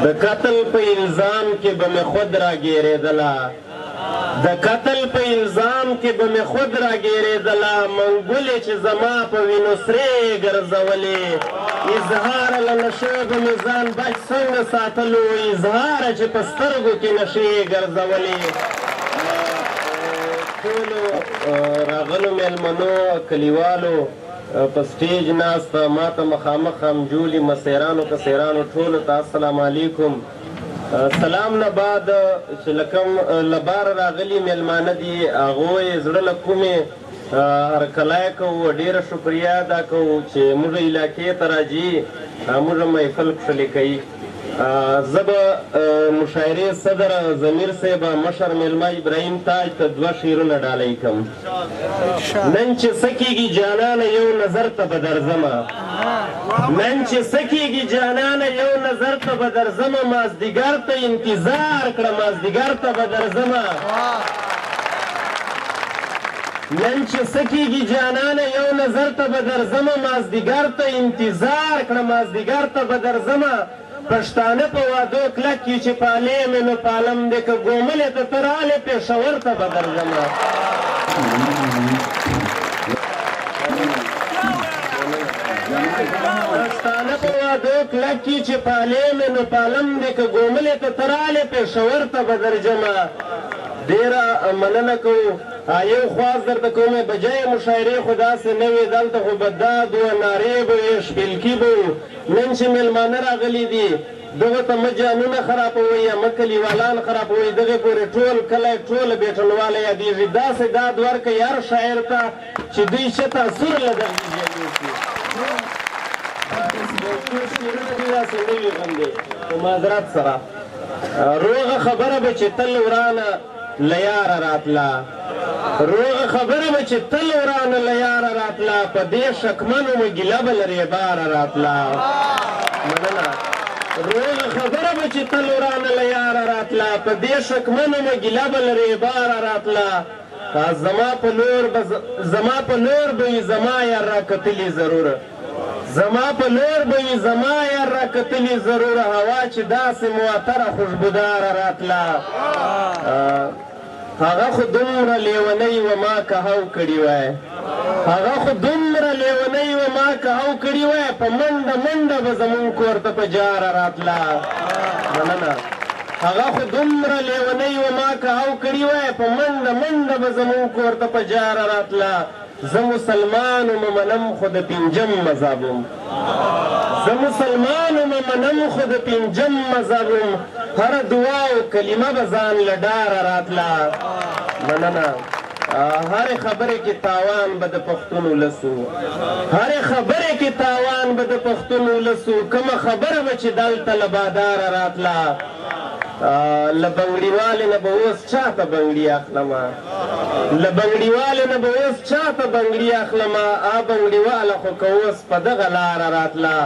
د قتل په الزام کې به مې خود راګېرېدله، د قتل په الزام کې به مې خود راګېرېدله، منګولې چې زما په وینو سرې ګرځولې، اظهار له نشو به مې ځان بچ څنګه ساتلو، اظهار چې په سترګو کې نشې ګرځولې. ټولو راغلو مېلمنو کلیوالو په سټیج ناسته ماته مخامخ همجولي مسیرانو کسیرانو ټولو ته السلام علیکم. سلام نه بعد چې له کوم له باره راغلي مېلمانه دي هغو یې زړه له کومې هرکلی کوو، ډېره شکریه ادا کوو چې موږ علاقې ته راځي، موږ محفل کښلې کوي. زه به مشاعرې صدر ضمیر صاحب مشر مېلمه ابراهیم تاج ته دوه شعرونه ډالۍ کړم. نن چې څه کېږي جانانه یو نظر ته به درځمه، نن چې څه کېږي جانانه یو نظر ته به درځمه، مازدیګر ته انتظار کړه، مازدیګر ته به درځمه. نن چې څه کېږي جانانه یو نظر ته به درځمه، مازدیګر ته انتظار کړه، مازدیګر ته به درځمه. پښتانه په وادو کلک یو چې پالې مې نو پالم دی، که ګوملې ته ته رالې پېښور ته به درځمه. پښتانه په وادو کلک یو چې پالې مې نو پالم دی، که ګوملې ته ته رالې پېښور ته به درځمه. ډېره مننه کوو. یو خواست درته کوم، بجای مشاعرې خو داسې نه وې، دلته خو به داد و نارې به وې، شپېلکي به وو. نن چې مېلمانه راغلي دي دغه ته مه جانونه خرابوئ یا مه کلیوالان خرابوئ، دغې پورې ټول کلی ټوله بېټنواله یادېږي. داسې داد ورکړئ هر شاعر ته چې دوی ښه تاثر له دغې ژبې کړي. یو څو شعرونه دي داسې نوي غوندې په معذرت سره. روغه خبره به چې تل ورانه له یاره راتله، روغه خبره به چې تل ورانه له یاره راتله، په دې شکمنو مو ګیله به له ریباره راتله. مننه. روغه خبره به چې تل ورانه له یاره راتله، په دې شکمنو مو ګیله به له ریباره راتله. زما په لور به زما په لور به وي زما یار راکتلي ضرور، زما په لور به وي زما یار راکتلي ضرور، هوا چې داسې معطره خوشبوداره راتله. هغه خو دومره لیونۍ وه ما که هو کړي وای، هغه خو دومره لیونۍ وه ما که هو کړي وای، په منډه منډه به زمونږ کور ته په جاره راتله. مننه. هغه خو دومره لیونۍ وه ما که هو کړي وای، په منډه منډه به زمونږ کور ته په جاره راتله. زه مسلمان وم منم خو د پنځم مذهب وم، زه مسلمان وم منم خو د پنځم مذهب وم، هره دعا او کلمه به ځان له ډاره راتله. مننه. هرې خبرې کې تاوان به د پښتون ولس و، هرې خبرې کې تاوان به د پښتون ولس و، کومه خبره به چې دلته له باداره راتله. له بنګړیوالې نه به اوس چاته بنګړي اخلمه، له بنګړیوالې نه به اوس چاته بنګړي اخلمه، آ بنګړیواله خو که اوس په دغه لاره راتله.